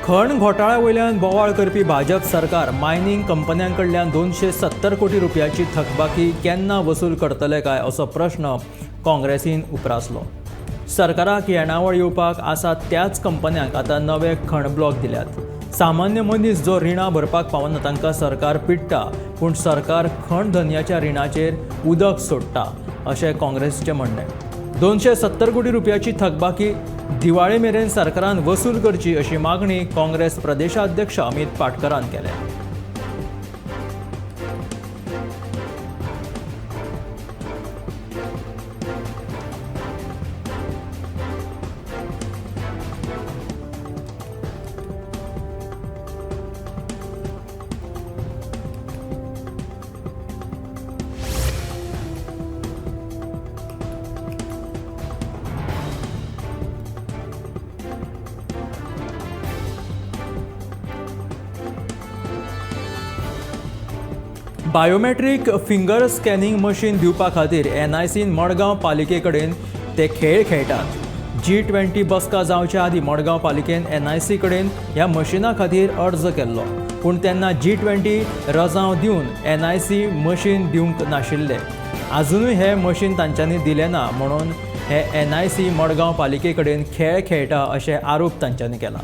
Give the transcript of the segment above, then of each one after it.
खण घोटाळ्या वयल्यान बोवाळ करपी भाजप सरकार मायनिंग कंपन्यां कडल्यान 270 कोटी रुपयाची थकबाकी केन्ना वसूल करतले काय असो प्रश्न काँग्रेसीन उप्रासलो. सरकाराक येणावळ येवपाक आसा त्याच कंपन्यांक आतां नवे खण ब्लॉक दिल्यात. सामान्य मनीस जो रिणां भरपाक पावना तांकां सरकार पिडटा, पूण सरकार खण धनयाच्या रिणाचेर उदक सोडटा अशें काँग्रेसीचें म्हणणें. 270 कोटी रुपयाची थकबाकी दिवाळे मेरेन सरकारान वसूल करची अशी मागणी काँग्रेस प्रदेशाध्यक्ष अमित पाटकरान केल्या. बायोमेट्रीक फिंगर स्कॅनिंग मशीन दिवपा खातीर एनआयसीन मडगांव पालिके कडेन ते खेळ खेळटात. G20 बसका जावच्या आदीं मडगांव पालिकेन एनआयसी कडेन ह्या मशिना खातीर अर्ज केल्लो, पूण तेन्ना G20 रजांव दिवन एनआयसी मशीन दिवंक नाशिल्लें. आजुनूय हें मशीन तांच्यांनी दिलें ना म्हणून हे एनआयसी मडगांव पालिके कडेन खेळ खेळटा अशे आरोप तांच्यांनी केला.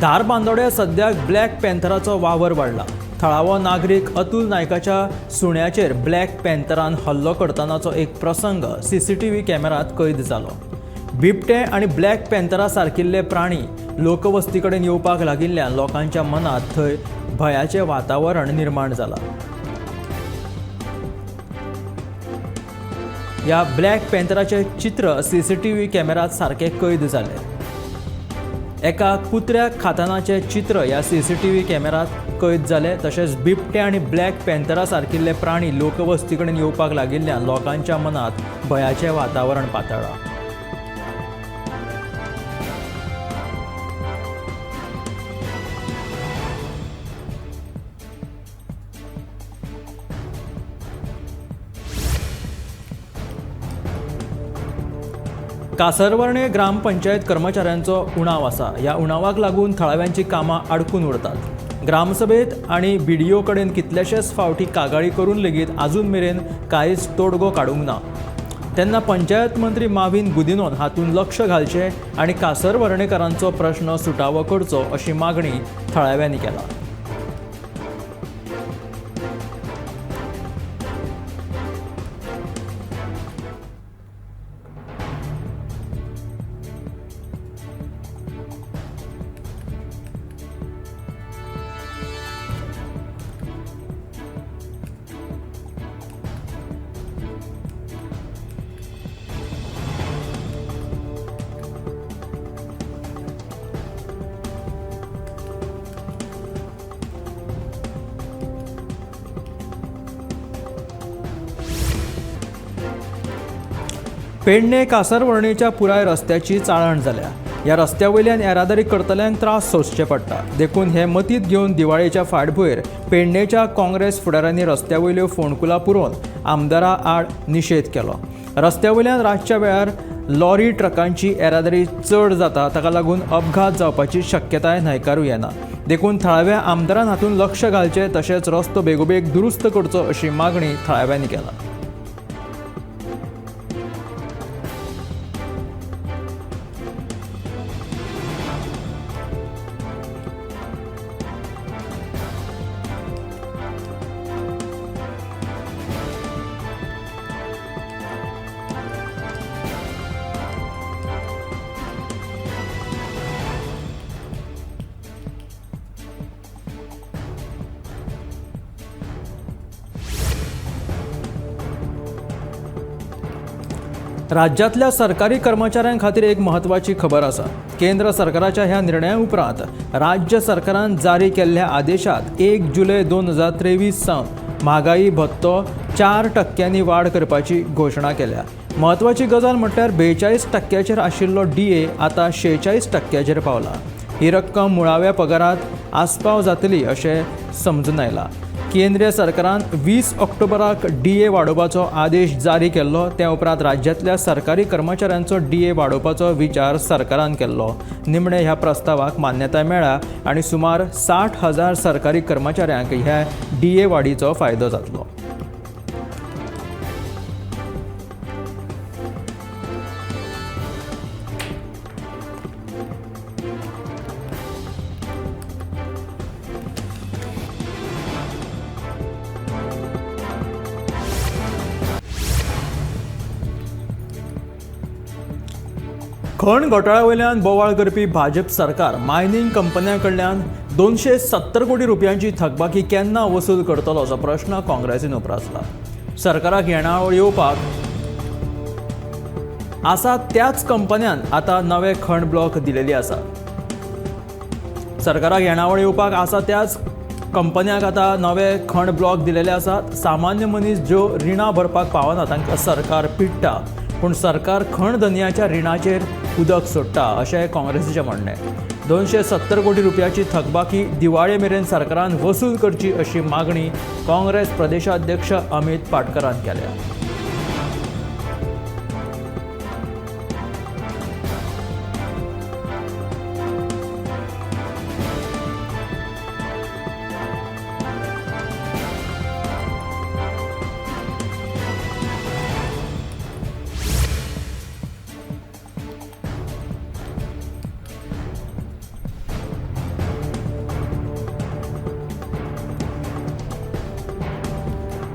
धारबांदोड्या सद्याक ब्लॅक पॅन्थराचो वावर वाडला. थळावो नागरीक अतुल नायकाच्या सुण्याचेर ब्लॅक पॅन्थरान हल्लो करतनाचो एक प्रसंग सीसीटीव्ही कॅमेरात कैद जालो. बिबटे आनी ब्लॅक पॅन्थरा सारकिल्ले प्राणी लोकवस्ती कडेन येवपाक लागिल्ल्यान लोकांच्या मनांत थंय भयाचें वातावरण निर्माण जालां. ह्या ब्लॅक पॅन्थराचें चित्र सीसीटीव्ही कॅमेरात सारकें कैद जालें. एका कुत्र्याक खातनाचें चित्र ह्या सीसीटीव्ही कॅमेरात कैद जालें. तशेंच बिबटे आनी ब्लॅक पॅन्थरा सारकिल्ले प्राणी लोकवस्ती कडेन येवपाक लागिल्ल्यान लोकांच्या मनांत भयाचें वातावरण पातळ्ळां. कासरवर्णे ग्रामपंचायत कर्मचाऱ्यांचो उणाव आसा. ह्या उणावाक लागून थळाव्यांची कामां आडकून उरतात. ग्रामसभेत आनी बीडीओ कडेन कितलेशेच फावटी कागाळी करून लेगीत आजून मेरेन कांयच तोडगो काडूंक ना. तेन्ना पंचायत मंत्री माविन गुदिनोन हातूंत लक्ष घालचें आनी कासरवर्णेकारांचो प्रश्न सुटावो करचो अशी मागणी थळाव्यांनी केला. पेडणे कासरवर्णेच्या पुराय रस्त्याची चाळण जाल्या. ह्या रस्त्या वयल्यान येरादारी करतल्यांक त्रास सोंसचे पडटा. देखून हे मतींत घेवन दिवाळेच्या फाटभुंयेर पेडणेच्या काँग्रेस फुडाऱ्यांनी रस्त्या वयल्यो फोंडकुलां पुरोवन आमदारा आड निशेध केलो. रस्त्या वयल्यान रातच्या वेळार लॉरी ट्रकांची येरादारी चड जाता, ताका लागून अपघात जावपाची शक्यताय न्हयकारूं येना. देखून थळाव्या आमदारान हातूंत लक्ष घालचें तशेंच रस्तो बेगोबेग दुरुस्त करचो अशी मागणी थळाव्यांनी केला. राज्यांतल्या सरकारी कर्मचाऱ्यां खातीर एक म्हत्वाची खबर आसा. केंद्र सरकाराच्या ह्या निर्णया उपरांत राज्य सरकारान जारी केल्ल्या आदेशात 1 जुलय 2023 सावन म्हागाई भत्तो 4% वाड करपाची घोशणा केल्या. म्हत्वाची गजाल म्हटल्यार 42% आशिल्लो डीए आतां 46% पावला. ही रक्कम मुळाव्या पगारात आस्पाव जातली अशें समजून आयलां. केंद्रीय सरकारान 20 ऑक्टोबराक डीए वाडोवपाचो आदेश जारी केल्लो. त्या उपरांत राज्यांतल्या सरकारी कर्मचाऱ्यांचो डीए वाडोवपाचो विचार सरकारान केल्लो. निमणे ह्या प्रस्तावाक मान्यताय मेळ्ळ्या आनी सुमार 60,000 सरकारी कर्मचाऱ्यांक ह्या डीए वाडीचो फायदो जातलो. खण घोटाळ्या वयल्यान बोवाळ करपी भाजप सरकार मायनिंग कंपन्यां कडल्यान 270 कोटी रुपयांची थकबाकी केन्ना वसूल करतलो असो प्रश्न काँग्रेसीन उप्रासला. सरकाराक येणावळ येवपाक आसा त्याच कंपन्यान आतां नवे खण ब्लॉक दिलेली आसा. सरकाराक येणावळ येवपाक आसा त्याच कंपन्यांक आतां नवे खण ब्लॉक दिलेले आसात. सामान्य मनीस ज्यो रिणां भरपाक पावना तांकां सरकार पिडटा, पूण सरकार खण धनयाच्या रिणाचेर उदक सोडटा अशें काँग्रेसीचें म्हणणें. 270 कोटी रुपयाची थकबाकी दिवाळे मेरेन सरकारान वसूल करची अशी मागणी काँग्रेस प्रदेशाध्यक्ष अमित पाटकरान केल्या.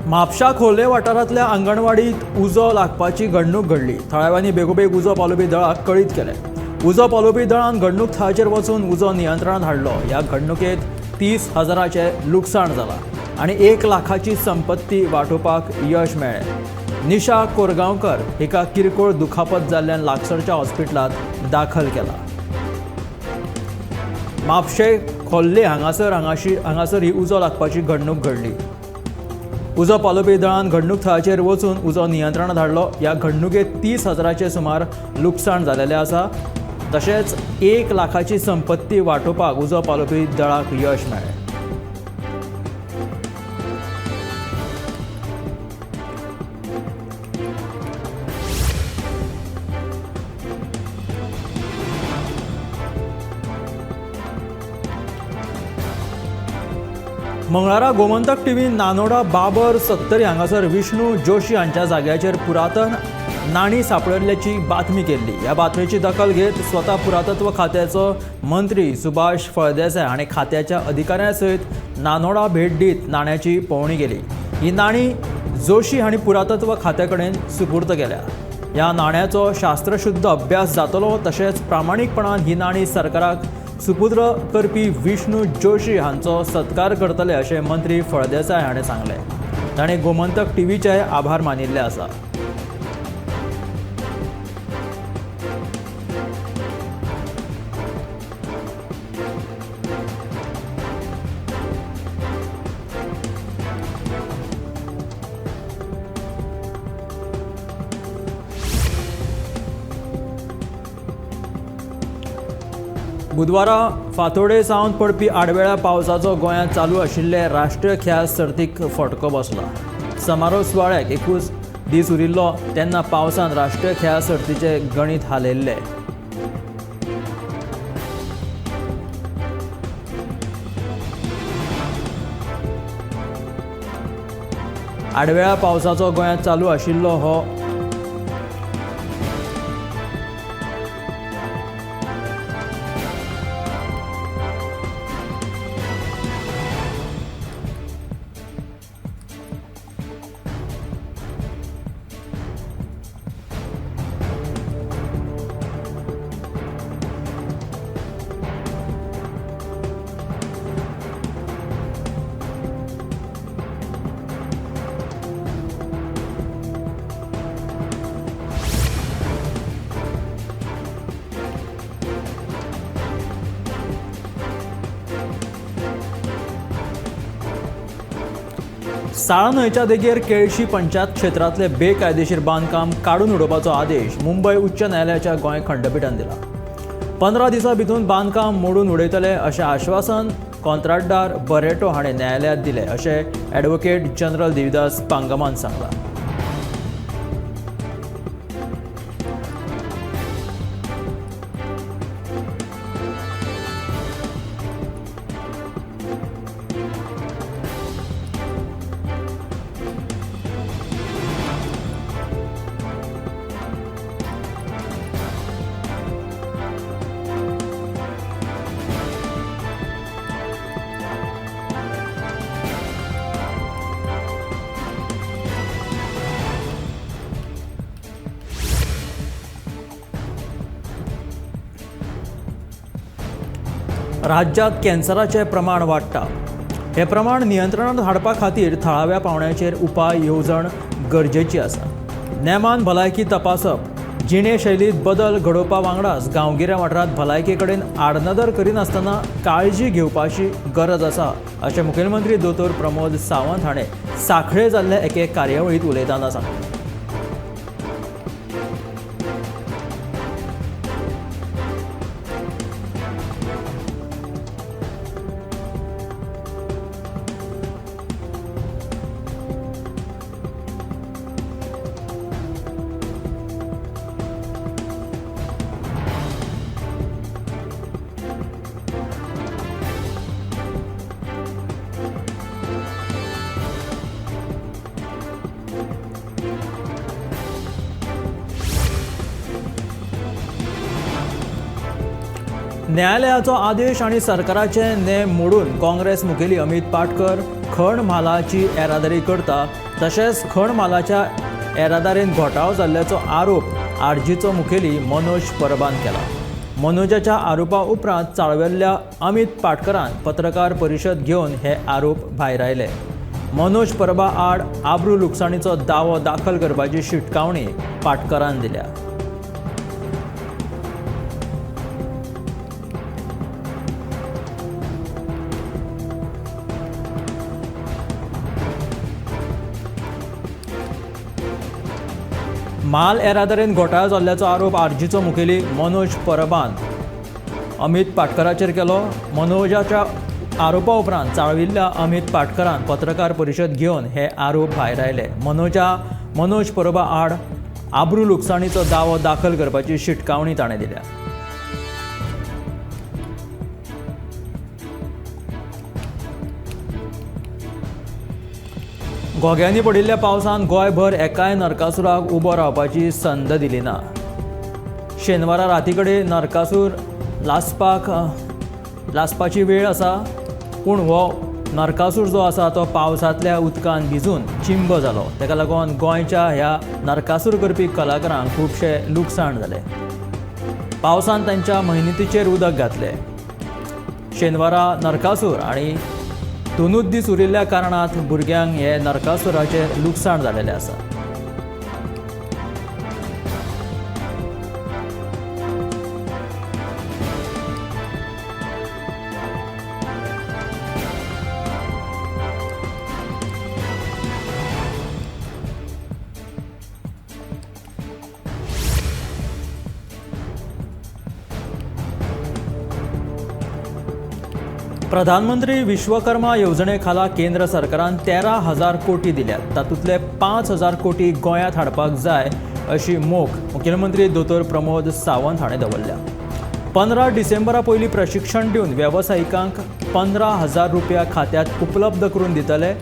म्हापशा खोर्ले वाठारांतल्या अंगणवाडीत उजो लागपाची घडणूक घडली. थळाव्यांनी बेगोबेग उजो पालोवपी दळाक कळीत केलें. उजो पालोवपी दळान घडणूक थळाचेर वचून उजो नियंत्रणांत हाडलो. ह्या घडणुकेंत 30,000चें लुकसाण जालां आनी 1 लाखाची संपत्ती वाटोवपाक यश मेळ्ळें. निशा कोरगांवकर हिका किरकोळ दुखापत जाल्ल्यान लागसरच्या हॉस्पिटलांत दाखल केला. म्हापशें खोर्ले हांगासर ही उजो लागपाची घडणूक घडली. उजो पालोवपी दळान घडणूक थळाचेर वचून उजो नियंत्रणांत हाडलो. ह्या घडणुकेंत 30,000चें सुमार लुकसाण जालेलें आसा. तशेंच 1 लाखाची संपत्ती वाटोवपाक उजो पालोवपी दळाक यश मेळ्ळें. मंगळारा गोमंतक टीव्हीन नानोडा बाबर सत्तरी हांगासर विष्णू जोशी हांच्या जाग्याचेर पुरातन नाणी सांपडिल्ल्याची बातमी केल्ली. ह्या बातमेची दखल घेत स्वता पुरातत्व खात्याचो मंत्री सुभाष फळदेसाय हाणें खात्याच्या अधिकाऱ्यां सयत नानोडा भेट दीत नाण्याची पळोवणी केली. ही नाणी जोशी हांणी पुरातत्व खात्या कडेन सुपूर्द केल्या. ह्या नाण्याचो शास्त्रशुद्ध अभ्यास जातलो, तशेंच प्रामाणीकपणान ही नाणी सरकाराक सुपुत्र करपी विष्णू जोशी हांचो सत्कार करतले अशें मंत्री फळदेसाय हाणें सांगलें. ताणें गोमंतक टीव्हीचे आभार मानिल्ले आसा. बुधवारा फातोडे सावन पडपी आडवेळ्या पावसाचो गोंयांत चालू आशिल्ले राष्ट्रीय खेळां सर्तीक फटको बसला. समारोप सुवाळ्याक 21 दीस उरिल्लो तेन्ना पावसान राष्ट्रीय खेळां सर्तीचें गणीत हालयल्लें. आडवेळ्या पावसाचो गोंयांत चालू आशिल्लो हो साळा न्हंयच्या देगेर केळशी पंचायत क्षेत्रांतले बेकायदेशीर बांदकाम काडून उडोवपाचो आदेश मुंबय उच्च न्यायालयाच्या गोंय खंडपीठान दिला. 15 दिसां भितर बांदकाम मोडून उडयतले अशें आश्वासन कॉंत्राटदार बरेटो हाणें न्यायालयांत दिलें अशें ॲडव्होकेट जनरल देविदास पांगमान सांगलां. राज्यांत कॅन्सराचें प्रमाण वाडटा. हें प्रमाण नियंत्रणांत हाडपा खातीर थळाव्या पावंड्याचेर उपाय येवजण गरजेची आसा. नेमान भलायकी तपासप, जिणेशैलींत बदल घडोवपा वांगडाच गांवगिऱ्या वाठारांत भलायके कडेन आडनदर करिनासतना काळजी घेवपाची गरज आसा अशें मुखेलमंत्री दोतोर प्रमोद सावंत हाणें सांखळे जाल्ले एके कार्यावळींत उलयतना सांगलें. न्यायालयाचो आदेश आनी सरकाराचे नेम मोडून काँग्रेस मुखेली अमित पाटकर खण म्हालाची येरादारी करता, तशेंच खण म्हालाच्या येरादारीन घोटाळो जाल्ल्याचो आरोप आरजीचो मुखेली मनोज परबान केला. मनोजाच्या आरोपा उपरांत चाळवेल्ल्या अमित पाटकरान पत्रकार परिशद घेवन हे आरोप भायरायले. मनोज परबा आड आब्रू लुकसाणीचो दावो दाखल करपाची शिटकावणी पाटकरान दिल्या. माल येरादारीन घोटाळो जाल्ल्याचो आरोप आरजीचो मुखेली मनोज परबान अमित पाटकराचेर केलो. मनोजाच्या आरोपा उपरांत चाळविल्ल्या अमित पाटकरान पत्रकार परिशद घेवन हे आरोप भायरायले. मनोज परबा आड आब्रू लुकसाणीचो दावो दाखल करपाची शिटकावणी ताणें दिल्या. घोग्यांनी पडिल्ल्या पावसान गोंयभर एकाय नरकासुराक उबो रावपाची संद दिली ना. शेनवारा राती कडेन नरकासूर लासपाची वेळ आसा, पूण हो नरकासूर जो आसा तो पावसांतल्या उदकान भिजून चिंब जालो. ताका लागून गोंयच्या ह्या नरकासूर करपी कलाकारांक खुबशें लुकसाण जालें. पावसान तांच्या मेहनतीचेर उदक घातलें. शेनवारा नरकासूर आनी दोनूच दीस उरिल्ल्या कारणात भुरग्यांक हे नरकासुराचें लुकसाण जालेलें आसा. प्रधानमंत्री विश्वकर्मा येवजणे खाला केंद्र सरकारान 13,000 कोटी दिल्यात. तातूंतले 5,000 कोटी गोंयांत हाडपाक जाय अशी मोख मुखेलमंत्री दोतोर प्रमोद सावंत हाणें दवरल्या. 15 डिसेंबरा पयलीं प्रशिक्षण दिवन वेवसायिकांक 15,000 रुपया खात्यांत उपलब्ध करून दितले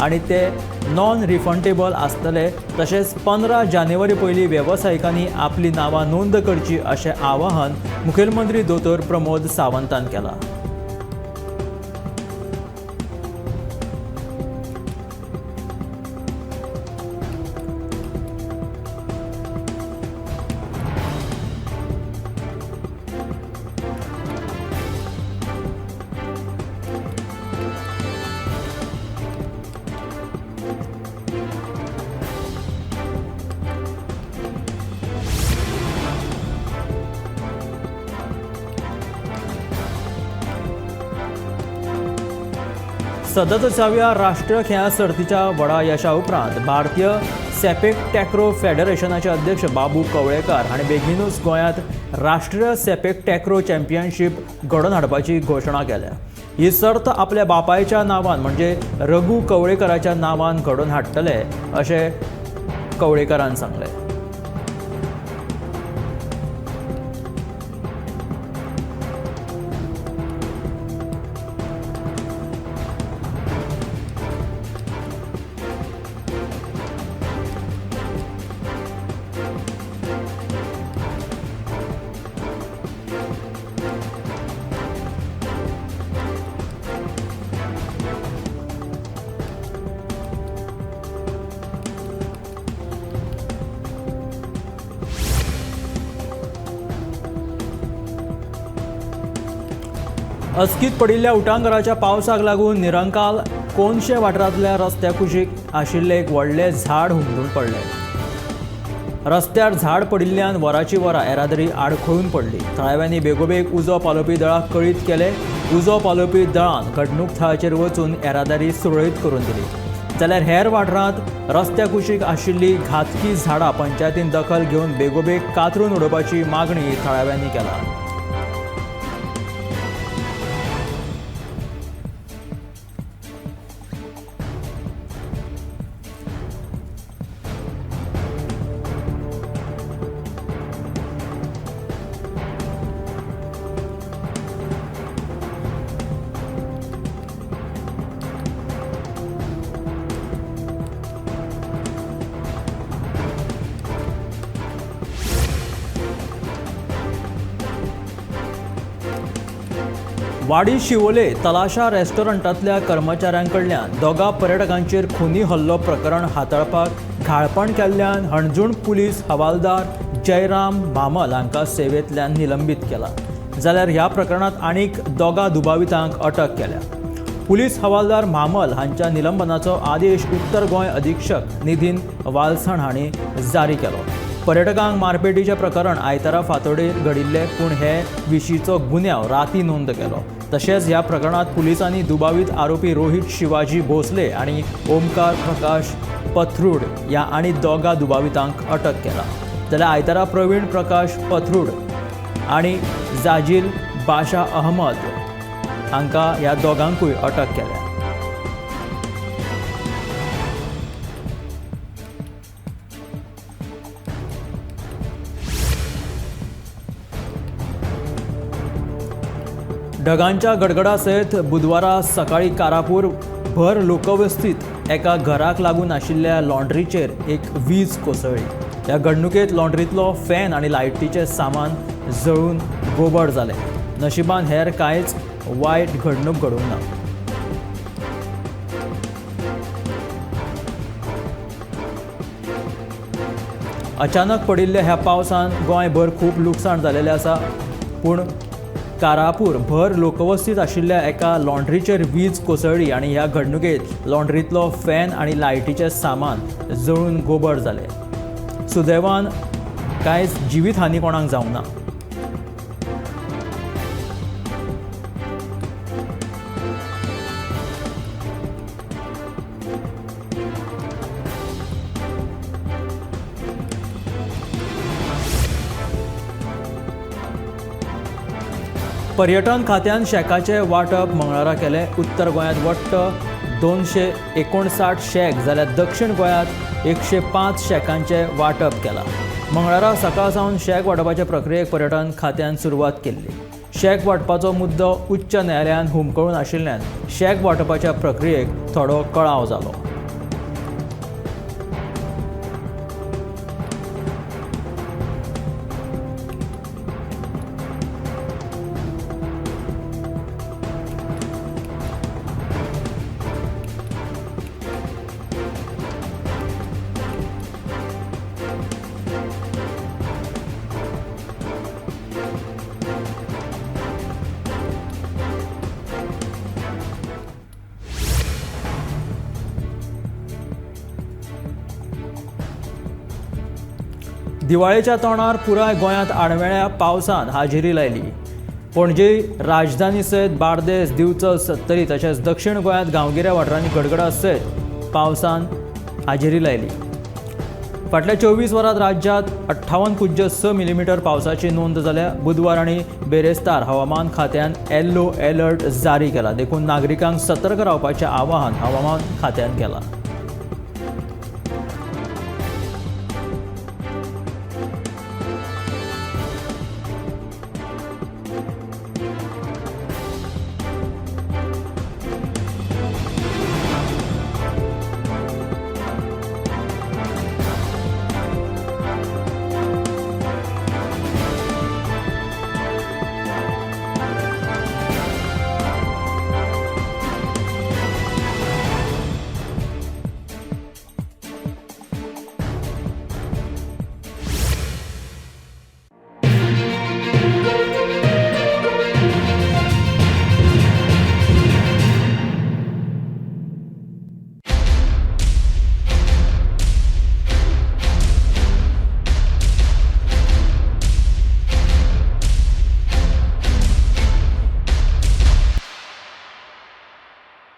आनी ते नॉन रिफंडेबल आसतले. तशेंच 15 जानेवारी पयलीं वेवसायिकांनी आपली नांवां नोंद करची अशें आवाहन मुखेलमंत्री दोतोर प्रमोद सावंतान केलां. सदतीसाव्या राष्ट्रीय खेळां सर्तीच्या व्हडा यशा उपरांत भारतीय सेपेक टॅक्रो फेडरेशनाचे अध्यक्ष बाबू कवळेकार हांणी बेगीनूच गोंयांत राष्ट्रीय सेपेक टॅक्रो चॅम्पियनशीप घडोवन हाडपाची घोशणा केल्या. ही सर्त आपल्या बापायच्या नांवान म्हणजे रघु कवळेकराच्या नांवान घडोवन हाडटले अशें कवळेकरान सांगलें. अचकीत पडिल्ल्या उटांगराच्या पावसाक लागून निरंकाल कोनशे वाठारांतल्या रस्त्या कुशीक आशिल्लें एक व्हडलें झाड हुमटून पडलें. रस्त्यार झाड पडिल्ल्यान वराची वरां येरादारी आडखळून पडली. थळाव्यांनी बेगोबेग उजो पालोवपी दळाक कळीत केलें. उजो पालोवपी दळान घडणूक थळाचेर वचून येरादारी सुरळीत करून दिली. जाल्यार हेर वाठारांत रस्त्या कुशीक आशिल्ली घातकी झाडां पंचायतीन दखल घेवन बेगोबेग कातरून उडोवपाची मागणी थळाव्यांनी केला. वाडी शिवोले तलाशा रेस्टॉरंटांतल्या कर्मचाऱ्यांकडल्यान दोगा पर्यटकांचेर खुनी हल्लो प्रकरण हाताळपाक घाळपण केल्ल्यान हणजूण पुलीस हवालदार जयराम भामल हांकां सेवेंतल्यान निलंबीत केला. जाल्यार ह्या प्रकरणांत आनीक दोगा दुबावितांक अटक केल्या. पुलीस हवालदार भामल हांच्या निलंबनाचो आदेश उत्तर गोंय अधीक्षक निधीन वालसण हांणी जारी केलो. पर्यटकांक मारपेटीचें प्रकरण आयतारा फांतोडेर घडिल्लें, पूण हे विशींचो गुन्यांव राती नोंद केलो. तशेंच ह्या प्रकरणांत पुलिसांनी दुबावीत आरोपी रोहित शिवाजी भोसले आनी ओमकार प्रकाश पथरूड ह्या आनी दोगा दुबावितांक अटक केला. जाल्यार आयतारा प्रवीण प्रकाश पथरूड आनी जाजील बाशा अहमद हांकां ह्या दोगांकूय अटक केल्या. ढगांच्या गडगडा सयत बुधवारा सकाळी कारापूर भर लोकवस्तीत एका घराक लागून आशिल्ल्या लॉन्ड्रीचेर एक वीज कोसळ्ळी. ह्या घडणुकेंत लॉन्ड्रींतलो फॅन आनी लायटीचें सामान जळून गोबर जालें. नशिबान हेर कांयच वायट घडणूक घडूंक ना. अचानक पडिल्ल्या ह्या पावसान गोंयभर खूब लुकसाण जालेलें आसा, पूण कारापूर भर लोकवस्तीत आशिल्ल्या एका लॉन्ड्रीचेर वीज कोसळ्ळी आनी ह्या घडणुकेंत लॉन्ड्रींतलो फॅन आनी लायटीचें सामान जळून गोबर जालें. सुदैवान कांयच जिवीत हानी कोणाक जावंक ना. पर्यटन खात्यान शॅकाचें वांटप मंगळारा केलें. उत्तर गोंयांत वट्ट 259 शॅक जाल्यार दक्षिण गोंयांत 105 शॅकांचें वांटप केलां. मंगळारा सकाळ सावन शॅक वांटपाचे प्रक्रियेक पर्यटन खात्यान सुरवात केल्ली. शॅक वांटपाचो मुद्दो उच्च न्यायालयान हुमकळून आशिल्ल्यान शॅक वांटपाच्या प्रक्रियेक थोडो कळाव जालो. दिवाळेच्या तोंडार पुराय गोंयांत आडमेळ्या पावसान हाजेरी लायली. पणजे राजधानी सयत बार्देस, दिवचल, सत्तरी तशेंच दक्षिण गोंयांत गांवगिऱ्या वाठारांनी गडगडा सयत पावसान हाजेरी लायली. फाटल्या 24 वरांत राज्यांत 58.6 मिलीमिटर पावसाची नोंद जाल्या. बुधवार आनी बेरेस्तार हवामान खात्यान येल्लो अलर्ट जारी केला. देखून नागरिकांक सतर्क रावपाचें आवाहन हवामान खात्यान केलां.